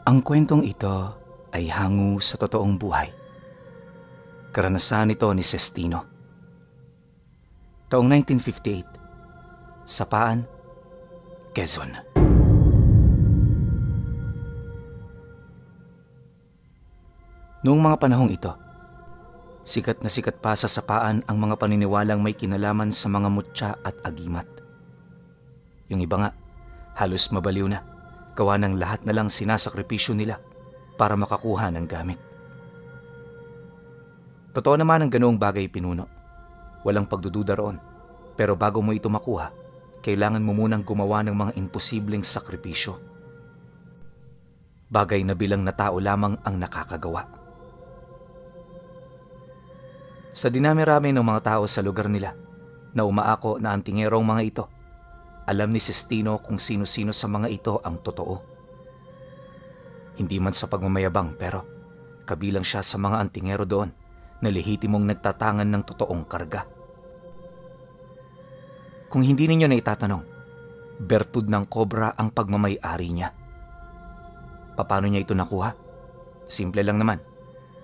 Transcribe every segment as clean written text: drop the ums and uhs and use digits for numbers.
Ang kwentong ito ay hango sa totoong buhay. Karanasan ito ni Sestino. Taong 1958, Sapaan, Quezon. Noong mga panahong ito, sikat na sikat pa sa Sapaan ang mga paniniwalang may kinalaman sa mga mutya at agimat. Yung iba nga, halos mabaliw na, gawa ng lahat na lang sinasakripisyo nila para makakuha ng gamit. Totoo naman ang ganoong bagay, pinuno. Walang pagdududa roon. Pero bago mo ito makuha, kailangan mo munang gumawa ng mga imposibleng sakripisyo. Bagay na bilang na tao lamang ang nakakagawa. Sa dinami-rami ng mga tao sa lugar nila na umaako na antingerong mga ito, alam ni Sestino kung sino-sino sa mga ito ang totoo. Hindi man sa pagmamayabang, pero kabilang siya sa mga antingero doon na lehitimong nagtatangan ng totoong karga. Kung hindi ninyo na itatanong, bertud ng kobra ang pagmamay-ari niya. Paano niya ito nakuha? Simple lang naman.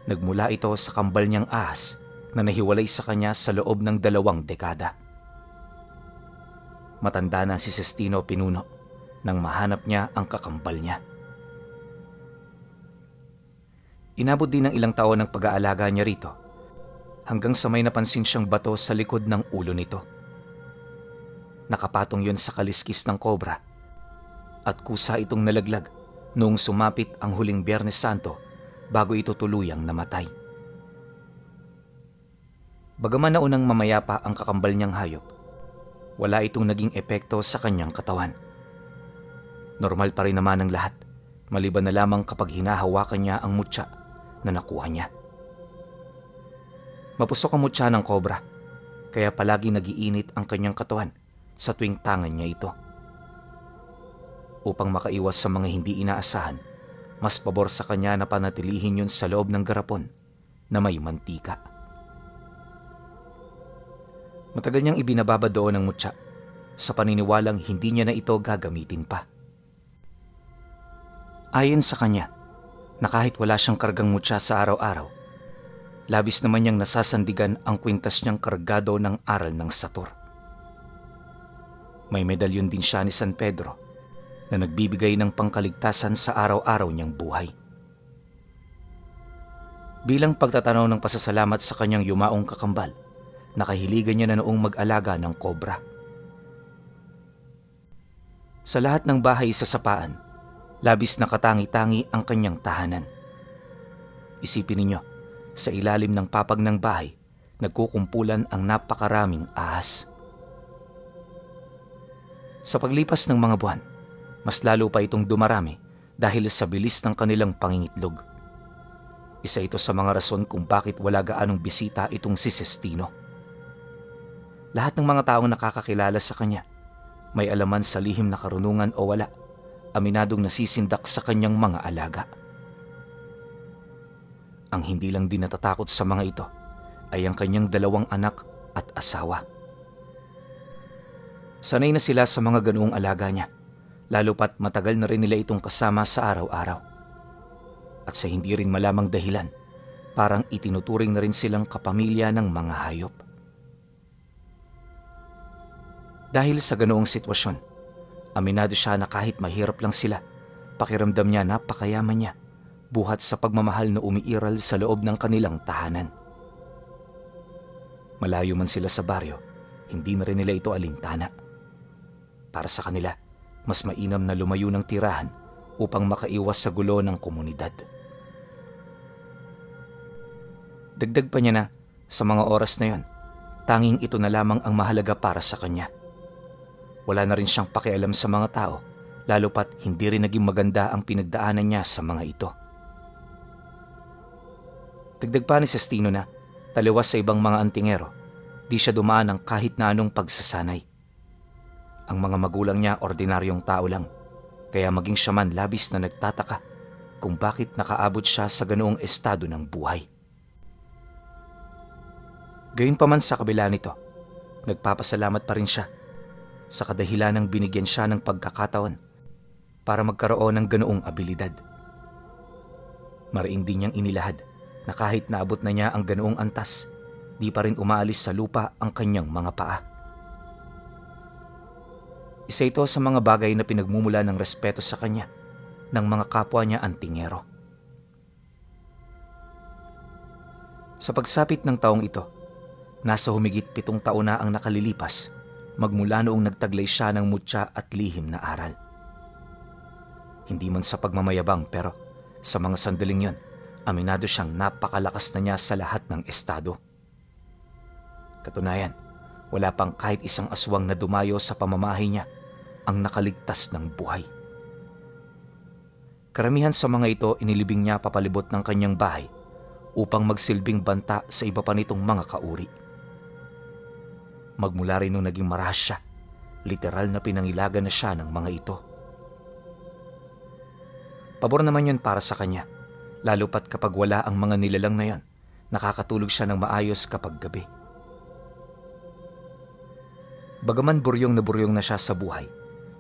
Nagmula ito sa kambal niyang ahas na nahiwalay sa kanya sa loob ng 2 dekada. Matanda na si Sestino, pinuno, nang mahanap niya ang kakambal niya. Inabot din ng ilang taon ng pag-aalaga niya rito hanggang sa may napansin siyang bato sa likod ng ulo nito. Nakapatong yon sa kaliskis ng kobra at kusa itong nalaglag noong sumapit ang huling Biyernes Santo bago ito tuluyang namatay. Bagaman naunang mamayapa ang kakambal niyang hayop, wala itong naging epekto sa kanyang katawan. Normal pa rin naman ang lahat, maliban na lamang kapag hinahawakan niya ang mutya na nakuha niya. Mapusok ang mutya ng kobra, kaya palagi nagiinit ang kanyang katawan sa tuwing tangan niya ito. Upang makaiwas sa mga hindi inaasahan, mas pabor sa kanya na panatilihin yun sa loob ng garapon na may mantika. Matagal niyang ibinababa doon ang mutya sa paniniwalang hindi niya na ito gagamitin pa. Ayon sa kanya, na kahit wala siyang kargang mutya sa araw-araw, labis naman niyang nasasandigan ang kwintas niyang kargado ng aral ng Satur. May medalyon din siya ni San Pedro na nagbibigay ng pangkaligtasan sa araw-araw niyang buhay. Bilang pagtatanaw ng pasasalamat sa kanyang yumaong kakambal, nakahiligan niya na noong mag-alaga ng kobra. Sa lahat ng bahay sa Sapaan, labis na katangi-tangi ang kanyang tahanan. Isipin ninyo, sa ilalim ng papag ng bahay, nagkukumpulan ang napakaraming ahas. Sa paglipas ng mga buwan, mas lalo pa itong dumarami dahil sa bilis ng kanilang pangingitlog. Isa ito sa mga rason kung bakit wala gaanong bisita itong si Sestino. Lahat ng mga taong nakakakilala sa kanya, may alaman sa lihim na karunungan o wala, aminadong nasisindak sa kanyang mga alaga. Ang hindi lang din natatakot sa mga ito ay ang kanyang 2 anak at asawa. Sanay na sila sa mga ganoong alaga niya, lalo pat matagal na rin nila itong kasama sa araw-araw. At sa hindi rin malamang dahilan, parang itinuturing na rin silang kapamilya ng mga hayop. Dahil sa ganoong sitwasyon, aminado siya na kahit mahirap lang sila, pakiramdam niya napakayaman niya, buhat sa pagmamahal na umiiral sa loob ng kanilang tahanan. Malayo man sila sa baryo, hindi na rin nila ito alintana. Para sa kanila, mas mainam na lumayo ng tirahan upang makaiwas sa gulo ng komunidad. Dagdag pa niya na, sa mga oras na yon, tanging ito na lamang ang mahalaga para sa kanya. Wala na rin siyang pakialam sa mga tao, lalo pat hindi rin naging maganda ang pinagdaanan niya sa mga ito. Dagdag pa ni Sestino na, taliwas sa ibang mga antingero, di siya dumaan ng kahit na anong pagsasanay. Ang mga magulang niya ordinaryong tao lang, kaya maging siya man labis na nagtataka kung bakit nakaabot siya sa ganoong estado ng buhay. Gayunpaman sa kabila nito, nagpapasalamat pa rin siya sa kadahilanang binigyan siya ng pagkakataon para magkaroon ng ganoong abilidad. Mariing din niyang inilahad na kahit naabot na niya ang ganoong antas, di pa rin umaalis sa lupa ang kanyang mga paa. Isa ito sa mga bagay na pinagmumula ng respeto sa kanya ng mga kapwa niya antingero. Sa pagsapit ng taong ito, nasa humigit 7 taon na ang nakalilipas magmula noong nagtaglay siya ng mutya at lihim na aral. Hindi man sa pagmamayabang pero sa mga sandaling yon, aminado siyang napakalakas na niya sa lahat ng estado. Katunayan, wala pang kahit isang aswang na dumayo sa pamamahay niya ang nakaligtas ng buhay. Karamihan sa mga ito inilibing niya papalibot ng kanyang bahay upang magsilbing banta sa iba pa nitong mga kauri. Magmula rin nung naging marahas siya, literal na pinangilagan na siya ng mga ito. Pabor naman yun para sa kanya, lalo pat kapag wala ang mga nilalang na yon, nakakatulog siya ng maayos kapag gabi. Bagaman buryong na siya sa buhay,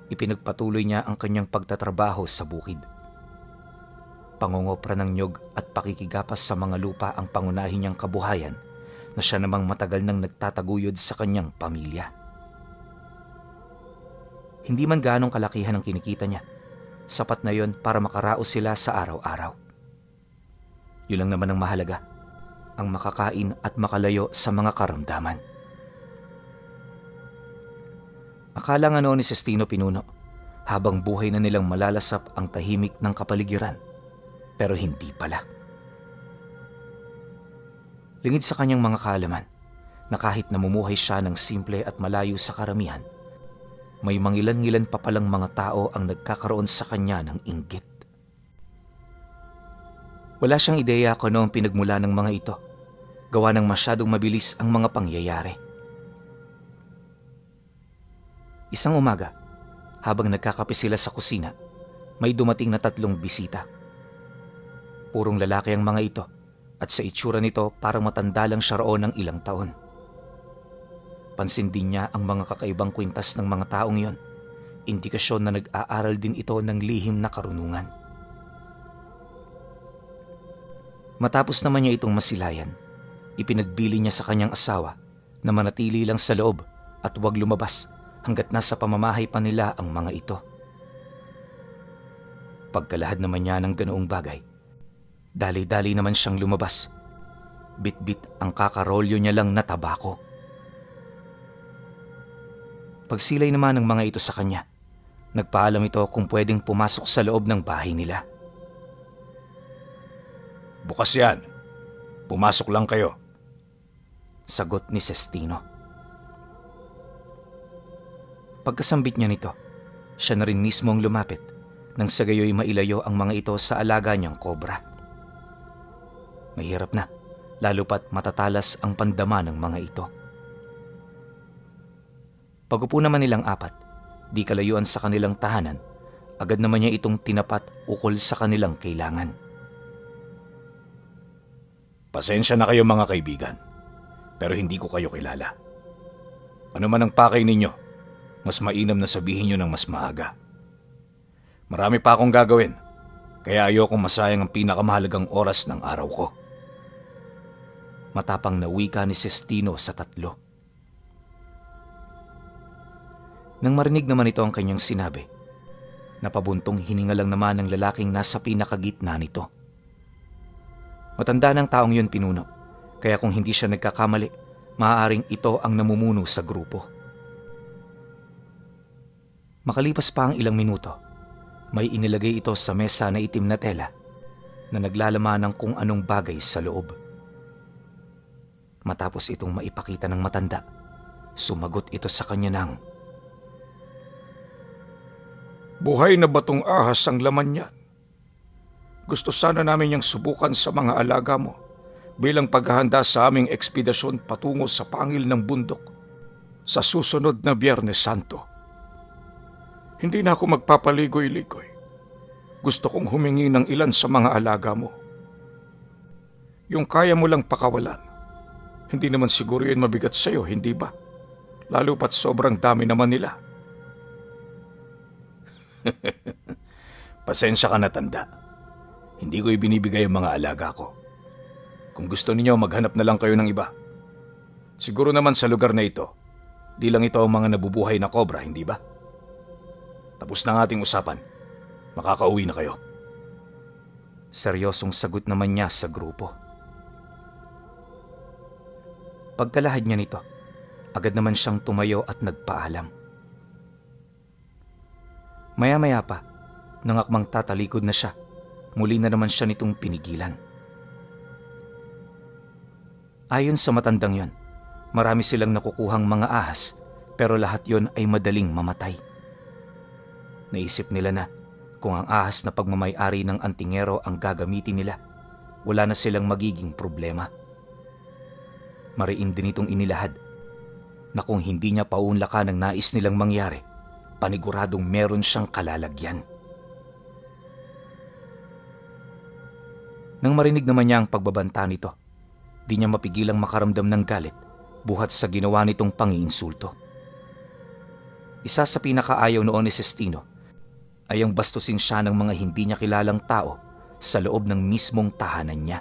ipinagpatuloy niya ang kanyang pagtatrabaho sa bukid. Pangungopra ng nyog at pakikigapas sa mga lupa ang pangunahin niyang kabuhayan na siya namang matagal nang nagtataguyod sa kanyang pamilya. Hindi man gaanong kalakihan ang kinikita niya, sapat na yon para makaraos sila sa araw-araw. Yun lang naman ang mahalaga, ang makakain at makalayo sa mga karamdaman. Akala nga noon ni Sestino Pinuno, habang buhay na nilang malalasap ang tahimik ng kapaligiran, pero hindi pala. Lingid sa kanyang mga kaalaman na kahit namumuhay siya ng simple at malayo sa karamihan, may mangilan-ngilan pa palang mga tao ang nagkakaroon sa kanya ng inggit. Wala siyang ideya kung ano ang pinagmula ng mga ito, gawa ng masyadong mabilis ang mga pangyayari. Isang umaga, habang nagkakape sila sa kusina, may dumating na 3 bisita. Purong lalaki ang mga ito at sa itsura nito parang matanda lang siya roon ng ilang taon. Pansin din niya ang mga kakaibang kwintas ng mga taong yon, indikasyon na nag-aaral din ito ng lihim na karunungan. Matapos naman niya itong masilayan, ipinagbili niya sa kanyang asawa na manatili lang sa loob at huwag lumabas hanggat nasa pamamahay pa nila ang mga ito. Pagkalahad naman niya ng ganoong bagay, dali-dali naman siyang lumabas. Bit-bit ang kakarolyo niya lang na tabako. Pagsilay naman ng mga ito sa kanya, nagpaalam ito kung pwedeng pumasok sa loob ng bahay nila. "Bukas yan. Pumasok lang kayo," sagot ni Sestino. Pagkasambit niya nito, siya na rin mismo ang lumapit nang sa gayoy mailayo ang mga ito sa alaga niyang kobra. Mahirap na, lalo pat matatalas ang pandama ng mga ito. Pagupo naman nilang 4, di kalayuan sa kanilang tahanan, agad naman niya itong tinapat ukol sa kanilang kailangan. "Pasensya na kayo mga kaibigan, pero hindi ko kayo kilala. Ano man ang pakay ninyo, mas mainam na sabihin nyo ng mas maaga. Marami pa akong gagawin, kaya ayokong masayang ang pinakamahalagang oras ng araw ko." Matapang na wika ni Sestino sa 3. Nang marinig naman ito ang kanyang sinabi, napabuntong hininga lang naman ng lalaking nasa pinakagitna nito. Matanda ng taong yun Pinuno, kaya kung hindi siya nagkakamali, maaaring ito ang namumuno sa grupo. Makalipas pa ang ilang minuto, may inilagay ito sa mesa na itim na tela na naglalaman ng kung anong bagay sa loob. Matapos itong maipakita ng matanda, sumagot ito sa kanya ng, "Buhay na batong ahas ang laman niyan. Gusto sana namin niyang subukan sa mga alaga mo bilang paghahanda sa aming ekspedisyon patungo sa pangil ng bundok sa susunod na Biyernes Santo. Hindi na ako magpapaligoy-ligoy. Gusto kong humingi ng ilan sa mga alaga mo. Yung kaya mo lang pakawalan. Hindi naman siguro yun mabigat sa'yo, hindi ba? Lalo pat sobrang dami naman nila." Pasensya ka na, tanda. Hindi ko ibinibigay ang mga alaga ko. Kung gusto ninyo, maghanap na lang kayo ng iba. Siguro naman sa lugar na ito, di lang ito ang mga nabubuhay na kobra, hindi ba? Tapos na ang ating usapan. Makakauwi na kayo. Seryosong sagot naman niya sa grupo. Pagkalahad niya nito, agad naman siyang tumayo at nagpaalam. Maya-maya pa, nang akmang tatalikod na siya, muli na naman siya nitong pinigilan. Ayon sa matandang yon, marami silang nakukuhang mga ahas, pero lahat yon ay madaling mamatay. Naisip nila na kung ang ahas na pagmamay-ari ng antingero ang gagamitin nila, wala na silang magiging problema. Mariin din itong inilahad na kung hindi niya paunlakan ang nais nilang mangyari, paniguradong meron siyang kalalagyan. Nang marinig naman niya ang pagbabanta nito, di niya mapigilang makaramdam ng galit buhat sa ginawa nitong pangiinsulto. Isa sa pinakaayaw noon ni Sestino ay ang bastusin siya ng mga hindi niya kilalang tao sa loob ng mismong tahanan niya.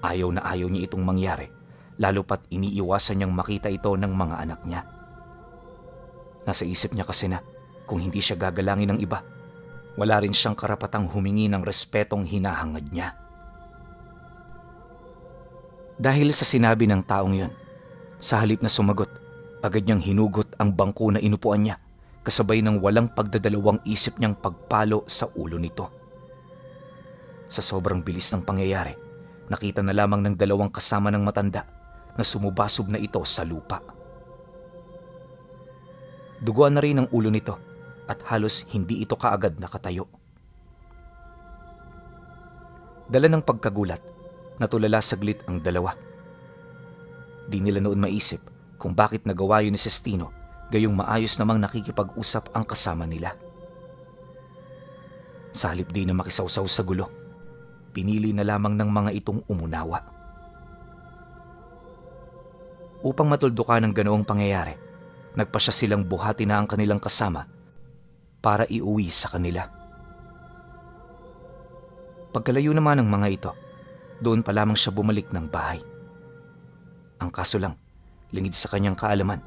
Ayaw na ayaw niya itong mangyari, lalo pat iniiwasan niyang makita ito ng mga anak niya. Nasa isip niya kasi na kung hindi siya gagalangin ng iba, wala rin siyang karapatang humingi ng respetong hinahangad niya. Dahil sa sinabi ng taong yon, sa halip na sumagot, agad niyang hinugot ang bangko na inupuan niya, kasabay ng walang pagdadalawang isip niyang pagpalo sa ulo nito. Sa sobrang bilis ng pangyayari, nakita na lamang ng dalawang kasama ng matanda na sumubasog na ito sa lupa. Duguan na rin ang ulo nito at halos hindi ito kaagad nakatayo. Dala ng pagkagulat, natulala saglit ang dalawa. Di nila noon maisip kung bakit nagawa yun ni Sestino, gayong maayos namang nakikipag-usap ang kasama nila. Sa halip di na makisawsaw sa gulo, pinili na lamang ng mga itong umunawa. Upang matuldukan ng ganoong pangyayari, nagpasya silang buhati na ang kanilang kasama para iuwi sa kanila. Pagkalayo naman ng mga ito, doon pa lamang siya bumalik ng bahay. Ang kaso lang, lingid sa kanyang kaalaman,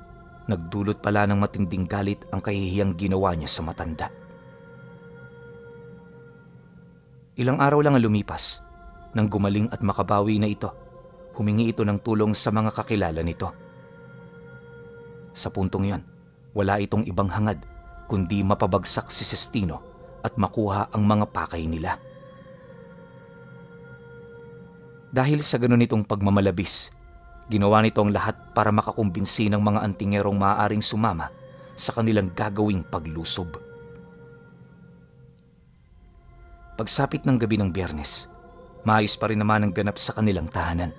nagdulot pala ng matinding galit ang kahihiyang ginawa niya sa matanda. Ilang araw lang ang lumipas, nang gumaling at makabawi na ito, humingi ito ng tulong sa mga kakilala nito. Sa puntong yon, wala itong ibang hangad kundi mapabagsak si Sestino at makuha ang mga pakay nila. Dahil sa ganun itong pagmamalabis, ginawa nito ang lahat para makakumbinsi ng mga antingerong maaaring sumama sa kanilang gagawing paglusob. Pagsapit ng gabi ng Biyernes, maayos pa rin naman ang ganap sa kanilang tahanan.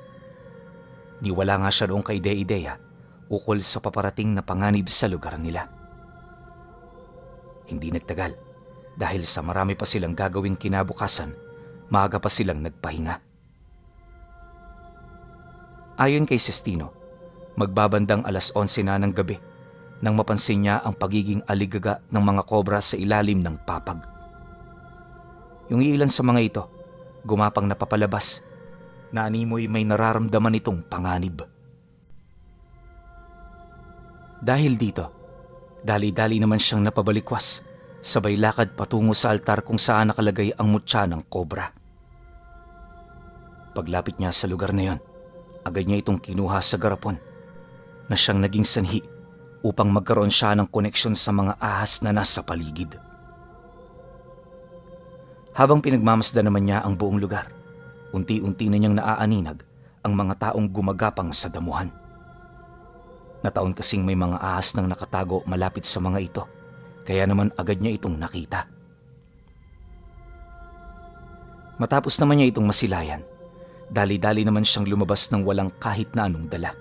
Niwala nga siya noong kay Deidea ukol sa paparating na panganib sa lugar nila. Hindi nagtagal, dahil sa marami pa silang gagawing kinabukasan, maaga pa silang nagpahinga. Ayon kay Sestino, magbabandang 11:00 na ng gabi nang mapansin niya ang pagiging aligaga ng mga kobra sa ilalim ng papag. Yung ilan sa mga ito, gumapang na papalabas, na animoy may nararamdaman itong panganib. Dahil dito, dali-dali naman siyang napabalikwas, sabay lakad patungo sa altar kung saan nakalagay ang mutya ng kobra. Paglapit niya sa lugar na yon, agad niya itong kinuha sa garapon na siyang naging sanhi upang magkaroon siya ng koneksyon sa mga ahas na nasa paligid. Habang pinagmamasdan naman niya ang buong lugar, unti-unti na niyang naaaninag ang mga taong gumagapang sa damuhan. Nataon kasing may mga ahas nang nakatago malapit sa mga ito, kaya naman agad niya itong nakita. Matapos naman niya itong masilayan, dali-dali naman siyang lumabas ng walang kahit na anong dala.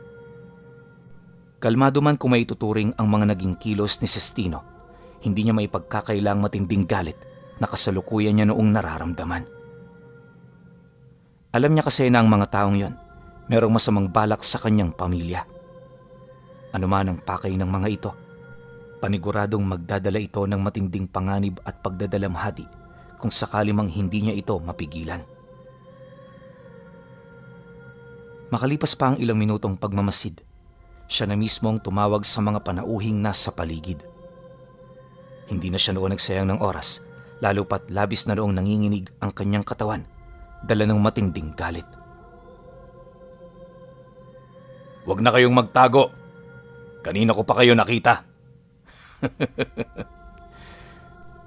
Kalmado man kung may tuturing ang mga naging kilos ni Sestino, hindi niya maipagkakailang matinding galit na kasalukuyan niya noong nararamdaman. Alam niya kasi na ang mga taong yon, merong masamang balak sa kanyang pamilya. Ano man ang pakay ng mga ito, paniguradong magdadala ito ng matinding panganib at pagdadalamhati kung sakali mang hindi niya ito mapigilan. Makalipas pa ang ilang minutong pagmamasid, siya na mismo ang tumawag sa mga panauhing nasa paligid. Hindi na siya noon nagsayang ng oras, lalo pat labis na noong nanginginig ang kanyang katawan, dala ng matinding galit. Huwag na kayong magtago. Kanina ko pa kayo nakita.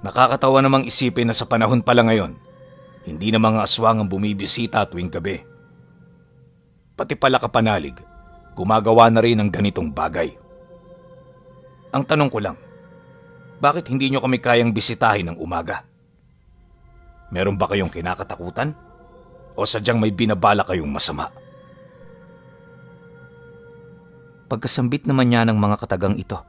Nakakatawa namang isipin na sa panahon pala ngayon, hindi na mga aswang ang bumibisita tuwing gabi. Pati pala kapanalig, gumagawa na rin ng ganitong bagay. Ang tanong ko lang, bakit hindi nyo kami kayang bisitahin ng umaga? Meron ba kayong kinakatakutan? O sadyang may binabala kayong masama? Pagkasambit naman niya ng mga katagang ito,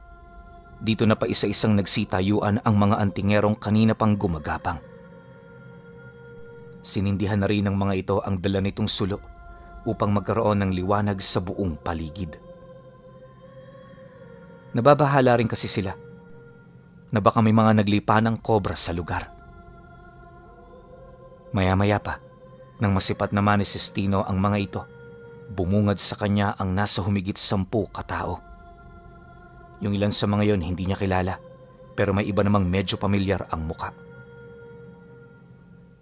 dito na pa isa-isang nagsitayuan ang mga antingerong kanina pang gumagapang. Sinindihan na rin ng mga ito ang dala nitong sulo upang magkaroon ng liwanag sa buong paligid. Nababahala rin kasi sila na baka may mga naglipa ng kobra sa lugar. Maya-maya pa, nang masipat naman ni Sestino ang mga ito, bumungad sa kanya ang nasa humigit 10 katao. Yung ilan sa mga yon hindi niya kilala, pero may iba namang medyo pamilyar ang muka.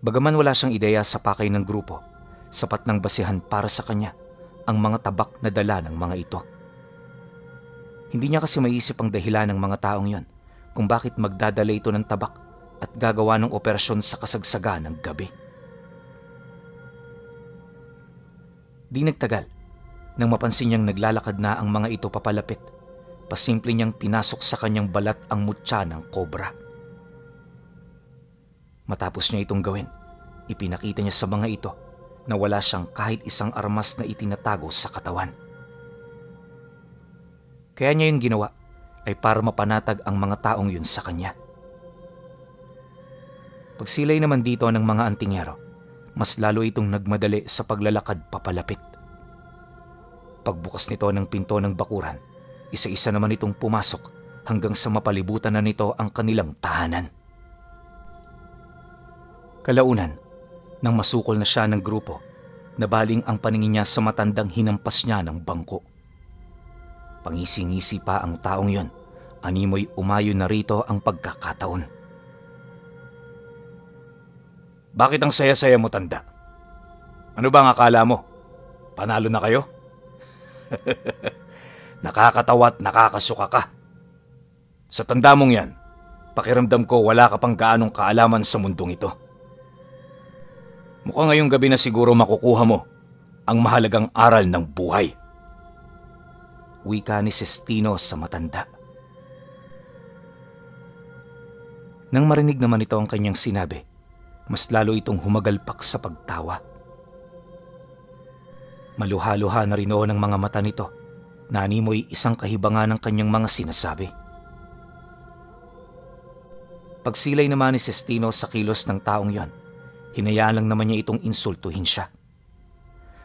Bagaman wala siyang ideya sa pakay ng grupo, sapat ng basihan para sa kanya ang mga tabak na dala ng mga ito. Hindi niya kasi maisip ang dahilan ng mga taong yon kung bakit magdadala ito ng tabak at gagawa ng operasyon sa kasagsagan ng gabi. Di nagtagal, nang mapansin niyang naglalakad na ang mga ito papalapit, pasimple niyang pinasok sa kanyang balat ang mutya ng kobra. Matapos niya itong gawin, ipinakita niya sa mga ito na wala siyang kahit isang armas na itinatago sa katawan. Kaya niya yung ginawa ay para mapanatag ang mga taong yun sa kanya. Pagsilay naman dito ng mga antingero, mas lalo itong nagmadali sa paglalakad papalapit. Pagbukas nito ng pinto ng bakuran, isa-isa naman itong pumasok hanggang sa mapalibutan na nito ang kanilang tahanan. Kalaunan, nang masukol na siya ng grupo, nabaling ang paningin niya sa matandang hinampas niya ng bangko. Pangisi-ngisi pa ang taong yon, animoy umayo na rito ang pagkakataon. Bakit ang saya-saya mo, tanda? Ano ba ang akala mo? Panalo na kayo? Nakakatawa at nakakasuka ka. Sa tanda mong yan, pakiramdam ko wala ka pang gaanong kaalaman sa mundong ito. Mukhang ngayong gabi na siguro makukuha mo ang mahalagang aral ng buhay. Wika ni Sestino sa matanda. Nang marinig naman ito ang kanyang sinabi, mas lalo itong humagalpak sa pagtawa. Maluha-luha na rin noon ang mga mata nito, na animoy isang kahibangan ng kanyang mga sinasabi. Pagsilay naman ni Sestino sa kilos ng taong yon, hinayaan lang naman niya itong insultuhin siya.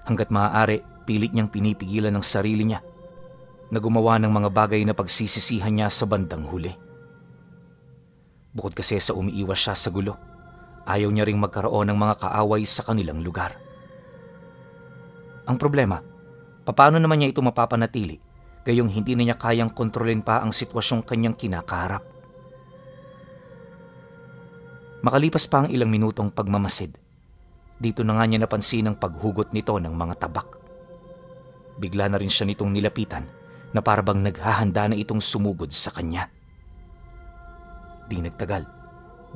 Hanggat maaari, pilit niyang pinipigilan ng sarili niya na gumawa ng mga bagay na pagsisisihan niya sa bandang huli. Bukod kasi sa umiiwas siya sa gulo, ayaw niya ring magkaroon ng mga kaaway sa kanilang lugar. Ang problema, paano naman niya ito mapapanatili gayong hindi na niya kayang kontrolin pa ang sitwasyong kanyang kinakaharap? Makalipas pa ang ilang minutong pagmamasid, dito na nga niya napansin ang paghugot nito ng mga tabak. Bigla na rin siya nitong nilapitan na parabang naghahanda na itong sumugod sa kanya. Di nagtagal,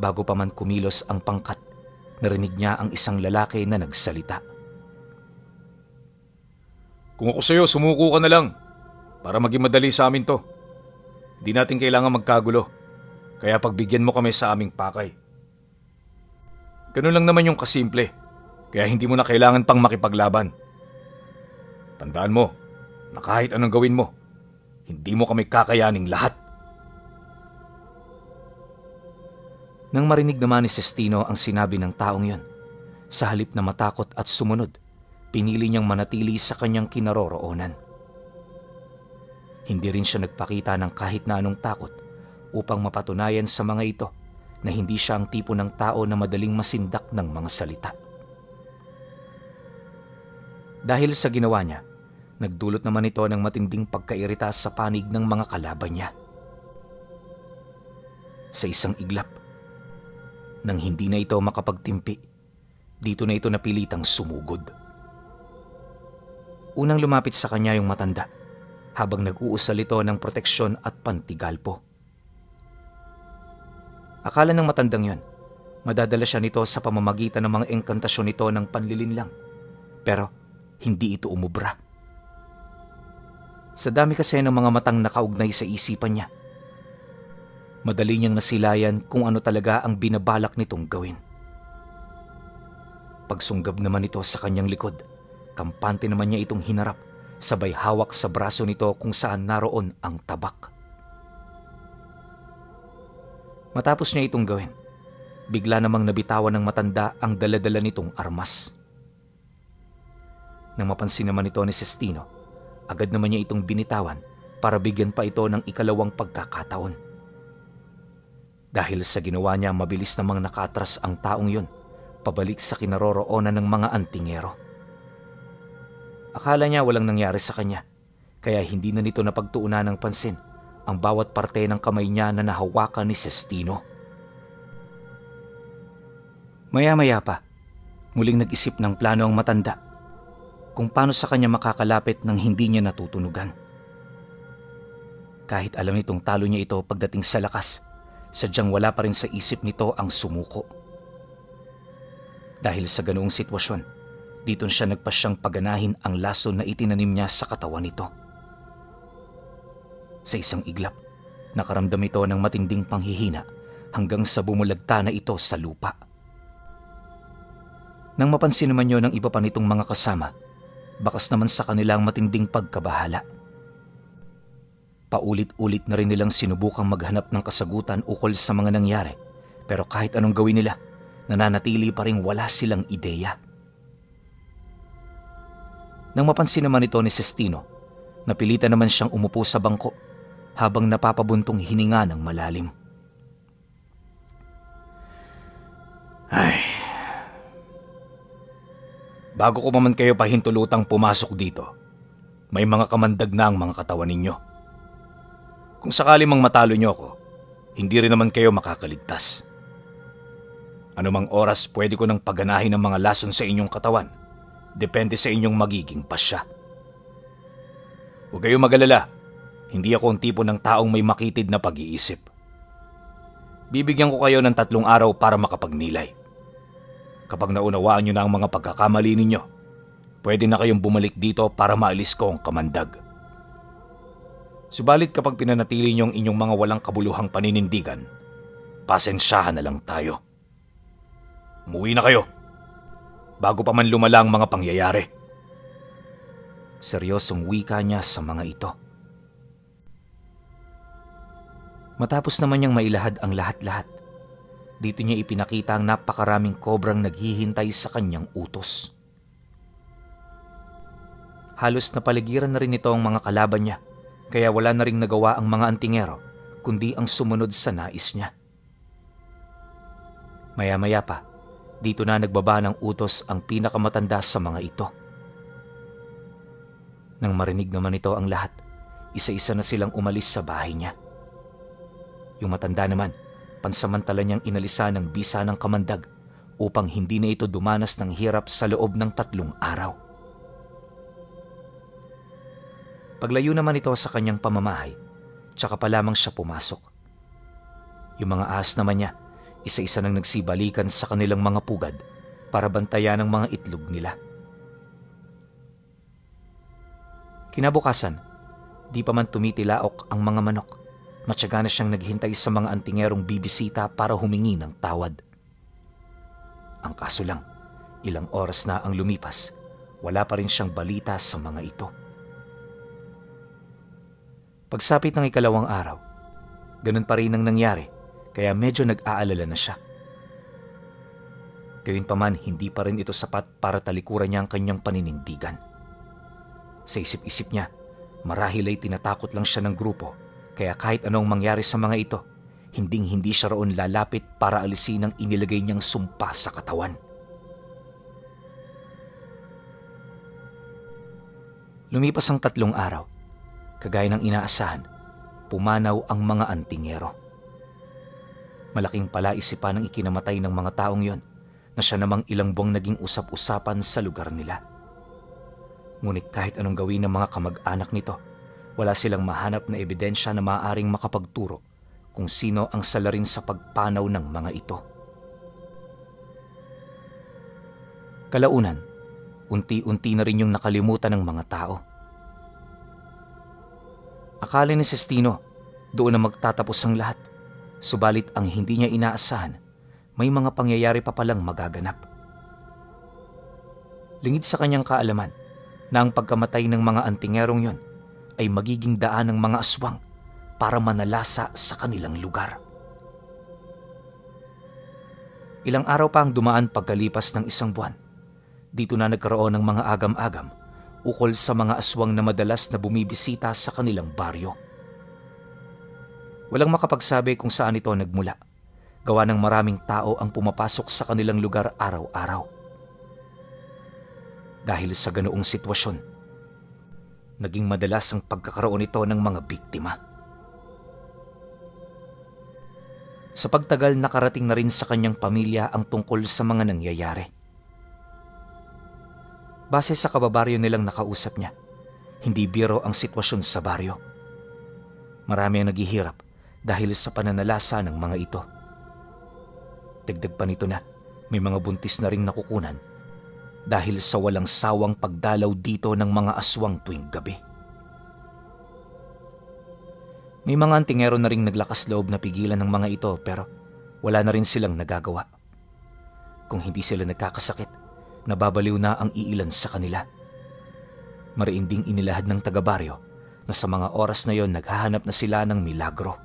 bago pa man kumilos ang pangkat, narinig niya ang isang lalaki na nagsalita. Kung ako sa'yo, sumuko ka na lang para maging madali sa amin to. Di natin kailangan magkagulo, kaya pagbigyan mo kami sa aming pakay. Ganun lang naman yung kasimple, kaya hindi mo na kailangan pang makipaglaban. Tandaan mo na kahit anong gawin mo, hindi mo kami kakayaning lahat. Nang marinig naman ni Sestino ang sinabi ng taong yon, sa halip na matakot at sumunod, pinili niyang manatili sa kanyang kinaroroonan. Hindi rin siya nagpakita ng kahit na anong takot upang mapatunayan sa mga ito na hindi siya ang tipo ng tao na madaling masindak ng mga salita. Dahil sa ginawa niya, nagdulot naman ito ng matinding pagkairita sa panig ng mga kalaban niya. Sa isang iglap, nang hindi na ito makapagtimpi, dito na ito napilitang sumugod. Unang lumapit sa kanya yung matanda, habang nag-uusal ito ng proteksyon at pantigalpo. Akala ng matandang yon, madadala siya nito sa pamamagitan ng mga engkantasyon nito ng panlilinlang. Pero hindi ito umubra. Sa dami kasi ng mga matang nakaugnay sa isipan niya, madali niyang nasilayan kung ano talaga ang binabalak nitong gawin. Pagsunggab naman ito sa kanyang likod, kampante naman niya itong hinarap, sabay hawak sa braso nito kung saan naroon ang tabak. Matapos niya itong gawin, bigla namang nabitawan ng matanda ang daladala nitong armas. Nang mapansin naman ito ni Sestino, agad naman niya itong binitawan para bigyan pa ito ng ikalawang pagkakataon. Dahil sa ginawa niya, mabilis namang nakatras ang taong yun, pabalik sa kinaroroonan ng mga antingero. Akala niya walang nangyari sa kanya, kaya hindi na nito napagtuunan ng pansin ang bawat parte ng kamay niya na nahawakan ni Sestino. Maya-maya pa, muling nag-isip ng plano ang matanda kung paano sa kanya makakalapit nang hindi niya natutunugan. Kahit alam nitong talo niya ito pagdating sa lakas, sadyang wala pa rin sa isip nito ang sumuko. Dahil sa ganoong sitwasyon, dito siya nagpasyang paganahin ang laso na itinanim niya sa katawan nito. Sa isang iglap, nakaramdam ito ng matinding panghihina hanggang sa bumulagta na ito sa lupa. Nang mapansin naman yun ng iba pa nitong mga kasama, bakas naman sa kanilang matinding pagkabahala. Paulit-ulit na rin nilang sinubukang maghanap ng kasagutan ukol sa mga nangyari, pero kahit anong gawin nila, nananatili pa rin wala silang ideya. Nang mapansin naman ito ni Sestino, napilitan naman siyang umupo sa bangko habang napapabuntong hininga ng malalim. Bago ko man kayo pahintulutang pumasok dito, may mga kamandag na ang mga katawan ninyo. Kung sakali mang matalo nyo ako, hindi rin naman kayo makakaligtas. Anumang oras pwede ko nang paganahin ang mga lason sa inyong katawan. Depende sa inyong magiging pasya. Huwag kayong mag-alala, hindi ako ang tipo ng taong may makitid na pag-iisip. Bibigyan ko kayo ng 3 araw para makapagnilay. Kapag naunawaan nyo na ang mga pagkakamali ninyo, pwede na kayong bumalik dito para maalis ko ang kamandag. Subalit kapag pinanatili nyo ang inyong mga walang kabuluhang paninindigan, pasensyahan na lang tayo. Umuwi na kayo, bago pa man lumala ang mga pangyayari. Seryosong wika niya sa mga ito. Matapos naman niyang mailahad ang lahat-lahat, dito niya ipinakita ang napakaraming kobrang naghihintay sa kanyang utos. Halos napaligiran na rin ito ang mga kalaban niya, kaya wala na ring nagawa ang mga antingero, kundi ang sumunod sa nais niya. Maya-maya pa, dito na nagbaba ng utos ang pinakamatanda sa mga ito. Nang marinig naman ito ang lahat, isa-isa na silang umalis sa bahay niya. Yung matanda naman, pansamantala niyang inalisan ng bisa ng kamandag upang hindi na ito dumanas ng hirap sa loob ng 3 araw. Paglayo naman ito sa kanyang pamamahay, tsaka pa lamang siya pumasok. Yung mga ahas naman niya, isa-isa nang nagsibalikan sa kanilang mga pugad para bantayan ang mga itlog nila. Kinabukasan, di pa man tumitilaok ang mga manok, matyaga na siyang naghintay sa mga antingerong bibisita para humingi ng tawad. Ang kaso lang, ilang oras na ang lumipas, wala pa rin siyang balita sa mga ito. Pagsapit ng 2 araw, ganun pa rin ang nangyari, kaya medyo nag-aalala na siya. Gayunpaman, hindi pa rin ito sapat para talikuran niya ang kanyang paninindigan. Sa isip-isip niya, marahil ay tinatakot lang siya ng grupo, kaya kahit anong mangyari sa mga ito, hinding-hindi siya roon lalapit para alisin ang inilagay niyang sumpa sa katawan. Lumipas ang 3 araw. Kagaya ng inaasahan, pumanaw ang mga antingero. Malaking palaisipan ang ikinamatay ng mga taong yon na siya namang ilang buwang naging usap-usapan sa lugar nila. Ngunit kahit anong gawin ng mga kamag-anak nito, wala silang mahanap na ebidensya na maaaring makapagturo kung sino ang salarin sa pagpanaw ng mga ito. Kalaunan, unti-unti na rin yung nakalimutan ng mga tao. Akala ni Sestino doon na magtatapos ang lahat, subalit ang hindi niya inaasahan, may mga pangyayari pa palang magaganap. Lingid sa kanyang kaalaman na ang pagkamatay ng mga antingerong yon ay magiging daan ng mga aswang para manalasa sa kanilang lugar. Ilang araw pa ang dumaan pagkalipas ng 1 buwan. Dito na nagkaroon ng mga agam-agam ukol sa mga aswang na madalas na bumibisita sa kanilang baryo. Walang makapagsabi kung saan ito nagmula, gawa ng maraming tao ang pumapasok sa kanilang lugar araw-araw. Dahil sa ganoong sitwasyon, naging madalas ang pagkakaroon nito ng mga biktima. Sa pagtagal, nakarating na rin sa kanyang pamilya ang tungkol sa mga nangyayari. Base sa kababaryo nilang nakausap niya, hindi biro ang sitwasyon sa baryo. Marami ang naghihirap dahil sa pananalasa ng mga ito. Dagdag pa nito na may mga buntis na ring nakukunan dahil sa walang sawang pagdalaw dito ng mga aswang tuwing gabi. May mga antingero na ring naglakas loob na pigilan ng mga ito pero wala na rin silang nagagawa. Kung hindi sila nagkakasakit, nababaliw na ang iilan sa kanila. Mariin ding inilahad ng taga-baryo na sa mga oras na yon naghahanap na sila ng milagro.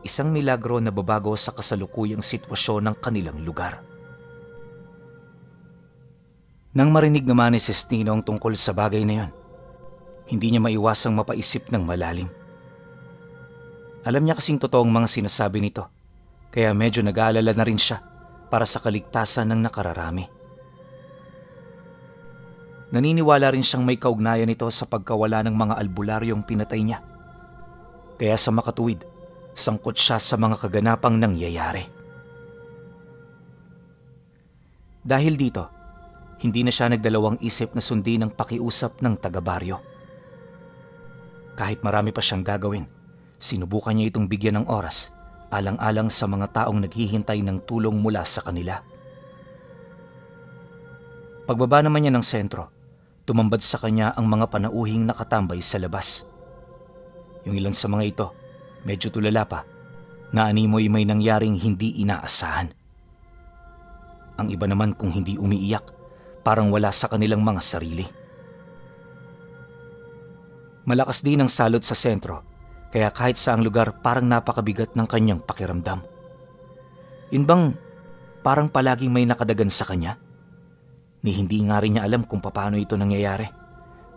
Isang milagro na babago sa kasalukuyang sitwasyon ng kanilang lugar. Nang marinig naman ni Sestino ang tungkol sa bagay na yon, hindi niya maiwasang mapaisip ng malalim. Alam niya kasing totoong mga sinasabi nito, kaya medyo nag-aalala na rin siya para sa kaligtasan ng nakararami. Naniniwala rin siyang may kaugnayan nito sa pagkawala ng mga albularyong pinatay niya. Kaya sa makatuwid, sangkot siya sa mga kaganapang nangyayari. Dahil dito, hindi na siya nagdalawang isip na sundin ang pakiusap ng taga-baryo. Kahit marami pa siyang gagawin, sinubukan niya itong bigyan ng oras, alang-alang sa mga taong naghihintay ng tulong mula sa kanila. Pagbaba naman niya ng sentro, tumambad sa kanya ang mga panauhing nakatambay sa labas. Yung ilan sa mga ito, medyo tulala pa, na animoy may nangyaring hindi inaasahan. Ang iba naman kung hindi umiiyak, parang wala sa kanilang mga sarili. Malakas din ang salot sa sentro, kaya kahit saang lugar parang napakabigat ng kanyang pakiramdam. Yun bang parang palaging may nakadagan sa kanya? Ni hindi nga rin niya alam kung paano ito nangyayari,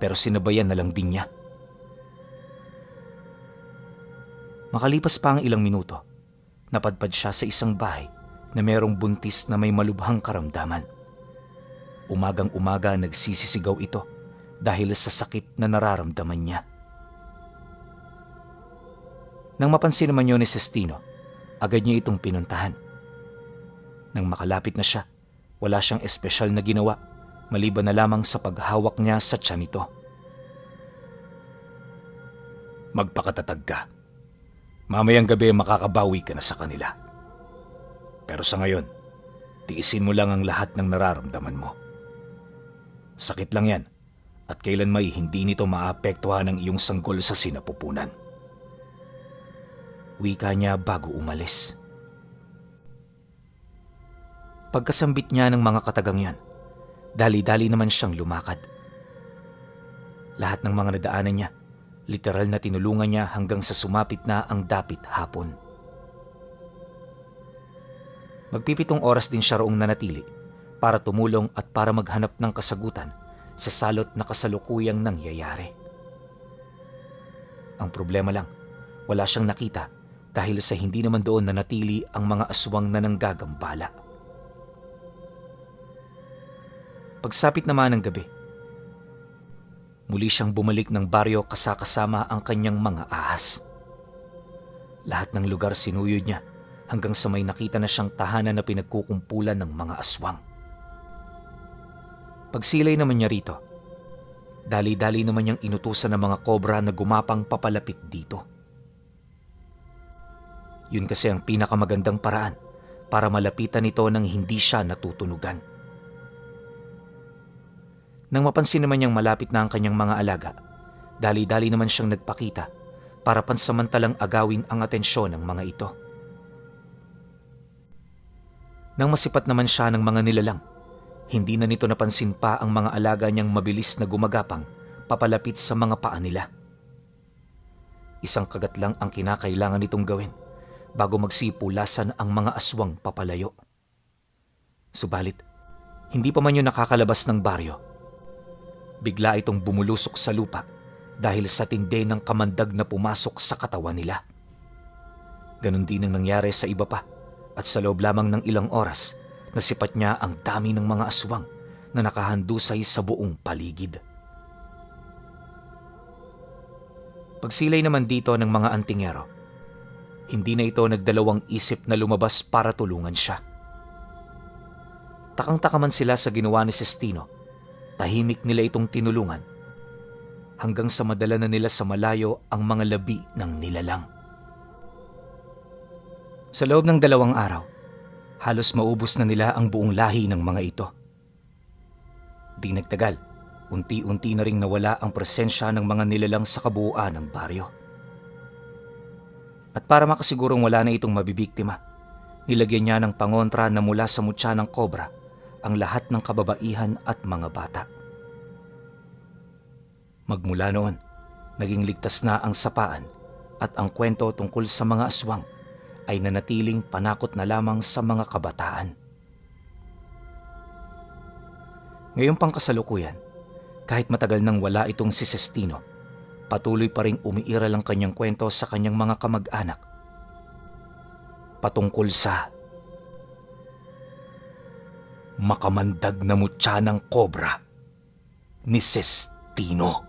pero sinabayan na lang din niya. Makalipas pa ang ilang minuto, napadpad siya sa isang bahay na merong buntis na may malubhang karamdaman. Umagang-umaga nagsisisigaw ito dahil sa sakit na nararamdaman niya. Nang mapansin naman yun ni Sestino, agad niya itong pinuntahan. Nang makalapit na siya, wala siyang espesyal na ginawa maliban na lamang sa paghawak niya sa tiyan nito. Magpakatatag ka. Mamayang gabi makakabawi ka na sa kanila. Pero sa ngayon, tiisin mo lang ang lahat ng nararamdaman mo. Sakit lang yan at kailan may hindi nito maapektuhan ang iyong sanggol sa sinapupunan. Wika niya bago umalis. Pagkasambit niya ng mga katagang yan, dali-dali naman siyang lumakad. Lahat ng mga nadaanan niya, literal na tinulungan niya hanggang sa sumapit na ang dapit hapon. Magpipitong oras din siya roong nanatili para tumulong at para maghanap ng kasagutan sa salot na kasalukuyang nangyayari. Ang problema lang, wala siyang nakita dahil sa hindi naman doon nanatili ang mga aswang na nanggagambala. Pagsapit naman ng gabi, muli siyang bumalik ng baryo kasama ang kanyang mga ahas. Lahat ng lugar sinuyod niya hanggang sa may nakita na siyang tahanan na pinagkukumpulan ng mga aswang. Pagsilay naman niya rito, dali-dali naman niyang inutusan ng mga kobra na gumapang papalapit dito. Yun kasi ang pinakamagandang paraan para malapitan ito nang hindi siya natutunugan. Nang mapansin naman niyang malapit na ang kanyang mga alaga, dali-dali naman siyang nagpakita para pansamantalang agawin ang atensyon ng mga ito. Nang masipat naman siya ng mga nilalang, hindi na nito napansin pa ang mga alaga niyang mabilis na gumagapang papalapit sa mga paa nila. Isang kagat lang ang kinakailangan nitong gawin bago magsipulasan ang mga aswang papalayo. Subalit, hindi pa man yun nakakalabas ng baryo, bigla itong bumulusok sa lupa dahil sa tindi ng kamandag na pumasok sa katawan nila. Ganon din ang nangyari sa iba pa at sa loob lamang ng ilang oras, nasipat niya ang dami ng mga aswang na nakahandusay sa buong paligid. Pagsilay naman dito ng mga antingero, hindi na ito nagdalawang isip na lumabas para tulungan siya. Takang-taka man sila sa ginawa ni Sestino, tahimik nila itong tinulungan hanggang sa madala na nila sa malayo ang mga labi ng nilalang. Sa loob ng 2 araw, halos maubos na nila ang buong lahi ng mga ito. Di nagtagal, unti-unti na ring nawala ang presensya ng mga nilalang sa kabuuan ng baryo. At para makasigurong wala na itong mabibiktima, nilagyan niya ng pangontra na mula sa mutya ng kobra ang lahat ng kababaihan at mga bata. Magmula noon, naging ligtas na ang sapaan at ang kwento tungkol sa mga aswang ay nanatiling panakot na lamang sa mga kabataan. Ngayong pangkasalukuyan, kahit matagal nang wala itong si Sestino, patuloy pa ring umiiral ang kanyang kwento sa kanyang mga kamag-anak patungkol sa makamandag na mutya ng kobra ni Sestino.